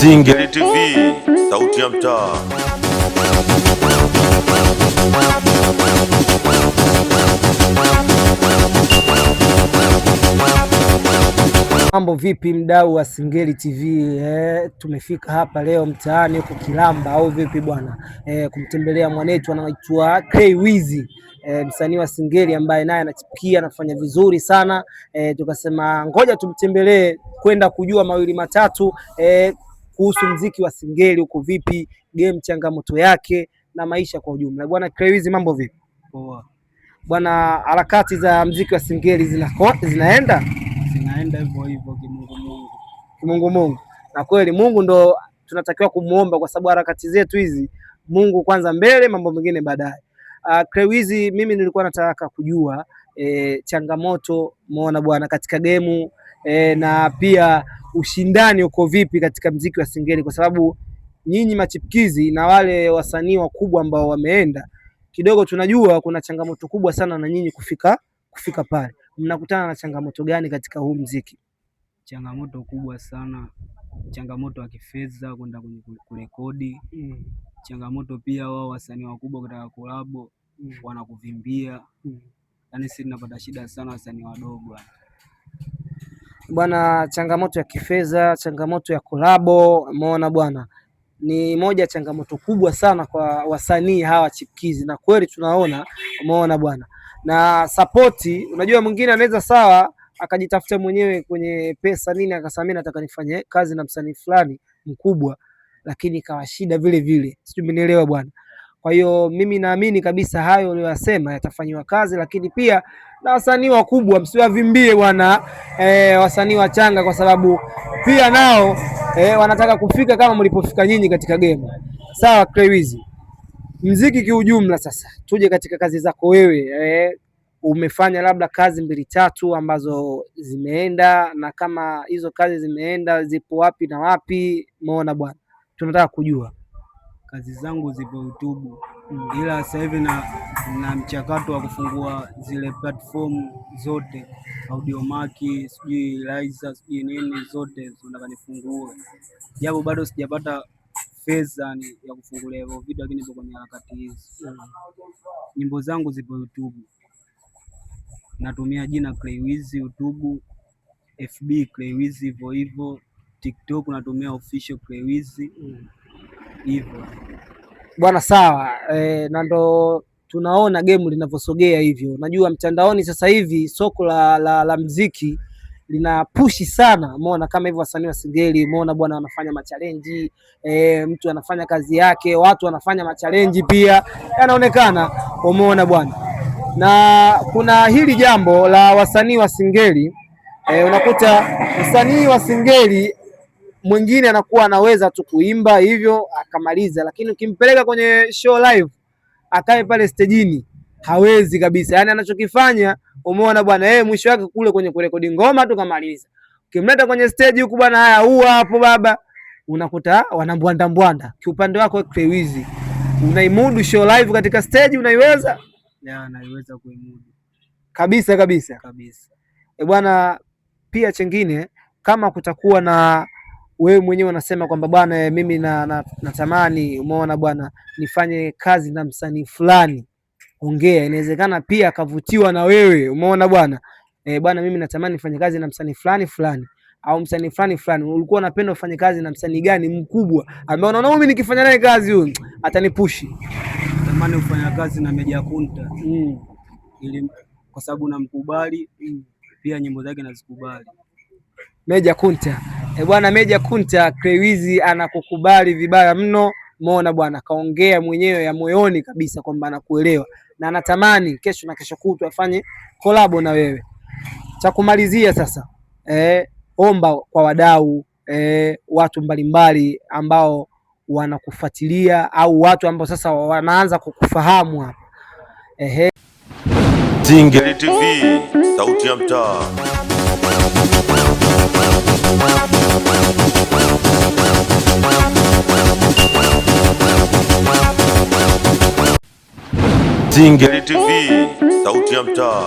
Singeli TV, sauti ya mtaa. Mambo vipi, mdau wa Singeli TV? Tumefika hapa leo mtaani huko Kilamba au vipi bwana? Kumtembelea mwanetu anaitwa K Wizzy, msanii wa Singeli ambaye naye anachipukia, anafanya vizuri sana. Tukasema ngoja tumtembelee kwenda kujua mawili matatu kuhusu mziki wa Singeli huko vipi, game, changamoto yake na maisha kwa ujumla. Bwana K Wizzy, mambo vipi? Poa. Bwana, harakati za mziki wa Singeli zinaenda Zinaenda hivyo hivyo kimungu mungu. Mungu Mungu. Na kweli Mungu ndo tunatakiwa kumuomba kwa sababu harakati zetu hizi Mungu kwanza mbele, mambo mengine baadaye. Crazy, mimi nilikuwa nataka kujua changamoto muona bwana katika gemu na pia ushindani uko vipi katika mziki wa Singeli, kwa sababu nyinyi machipkizi na wale wasanii wakubwa ambao wameenda kidogo, tunajua kuna changamoto kubwa sana na nyinyi kufika pale. Mnakutana na changamoto gani katika huu mziki? Changamoto kubwa sana, changamoto ya kifedha kwenda kwenye kurekodi, changamoto pia wao wasanii wakubwa kutaka kolabo wanakuvimbia, yaani sisi tunapata shida sana wasanii wadogo. Bwana, changamoto ya kifedha, changamoto ya kolabo, umeona bwana, ni moja ya changamoto kubwa sana kwa wasanii hawa chipukizi, na kweli tunaona, umeona bwana, na sapoti. Unajua mwingine anaweza sawa akajitafuta mwenyewe kwenye pesa nini, akasema mimi nataka nifanye kazi na msanii fulani mkubwa, lakini ikawa shida vile vile, sijui umenielewa bwana. Kwa hiyo mimi naamini kabisa hayo uliyosema yatafanyiwa kazi, lakini pia na wasanii wakubwa msiwavimbie bwana, wasanii wachanga, kwa sababu pia nao wanataka kufika kama mlipofika nyinyi katika game. Sawa Crazy, mziki kiujumla. Sasa tuje katika kazi zako wewe, umefanya labda kazi mbili tatu ambazo zimeenda, na kama hizo kazi zimeenda zipo wapi na wapi? Umeona bwana, tunataka kujua. Kazi zangu zipo YouTube, ila sasa hivi na mchakato wa kufungua zile platform zote, Audiomack, sijui Liza, sijui nini, zote nataka nifungue, japo bado sijapata fedha ni ya kufungulia hivyo vitu, lakini ipo kwenye harakati hizo. Nyimbo zangu zipo YouTube, natumia jina Crazy YouTube, FB Crazy hivyo hivyo, TikTok natumia official Crazy hivyo. Bwana sawa, na ndo tunaona game linavyosogea hivyo. Unajua mtandaoni sasa hivi soko la mziki lina pushi sana, umeona kama hivyo wasanii wa Singeli, umeona bwana wanafanya machalenji, mtu anafanya kazi yake, watu wanafanya machalenji pia yanaonekana, umeona bwana. Na kuna hili jambo la wasanii wa Singeli, unakuta msanii wa Singeli mwingine anakuwa anaweza tu kuimba hivyo akamaliza, lakini ukimpeleka kwenye show live akae pale stejini hawezi kabisa. Yani anachokifanya umeona bwana, yeye mwisho wake kule kwenye kurekodi ngoma tu kamaliza. Ukimleta kwenye stage huku bwana, haya huwa hapo baba, unakuta wanambwanda mbwanda. Kiupande wako Crazy, unaimudu show live katika stage, unaiweza? Ya, naiweza kuimudu kabisa kabisa kabisa. Bwana, pia chengine kama kutakuwa na wewe mwenyewe unasema kwamba bwana, mimi natamani umeona bwana, nifanye kazi na msanii fulani, ongea. Inawezekana pia akavutiwa na wewe, umeona bwana, bwana, mimi natamani nifanye kazi na msanii fulani fulani au msanii fulani fulani. Ulikuwa unapenda ufanye kazi na msanii gani mkubwa ambaye unaona mimi nikifanya naye kazi huyu atanipushi? Natamani kufanya kazi na Meja Kunta ili kwa sababu namkubali, pia nyimbo zake nazikubali. Meja Kunta. Bwana Meja Kunta, Crazy anakukubali vibaya mno. Umeona bwana, kaongea mwenyewe ya moyoni kabisa kwamba anakuelewa na anatamani kesho na kesho kutwa afanye kolabo na wewe. Cha kumalizia sasa, omba kwa wadau, watu mbalimbali ambao wanakufuatilia au watu ambao sasa wanaanza kukufahamu hapa. Ehe. Singeli TV, sauti ya mtaa. Singeli TV, sauti ya mtaa.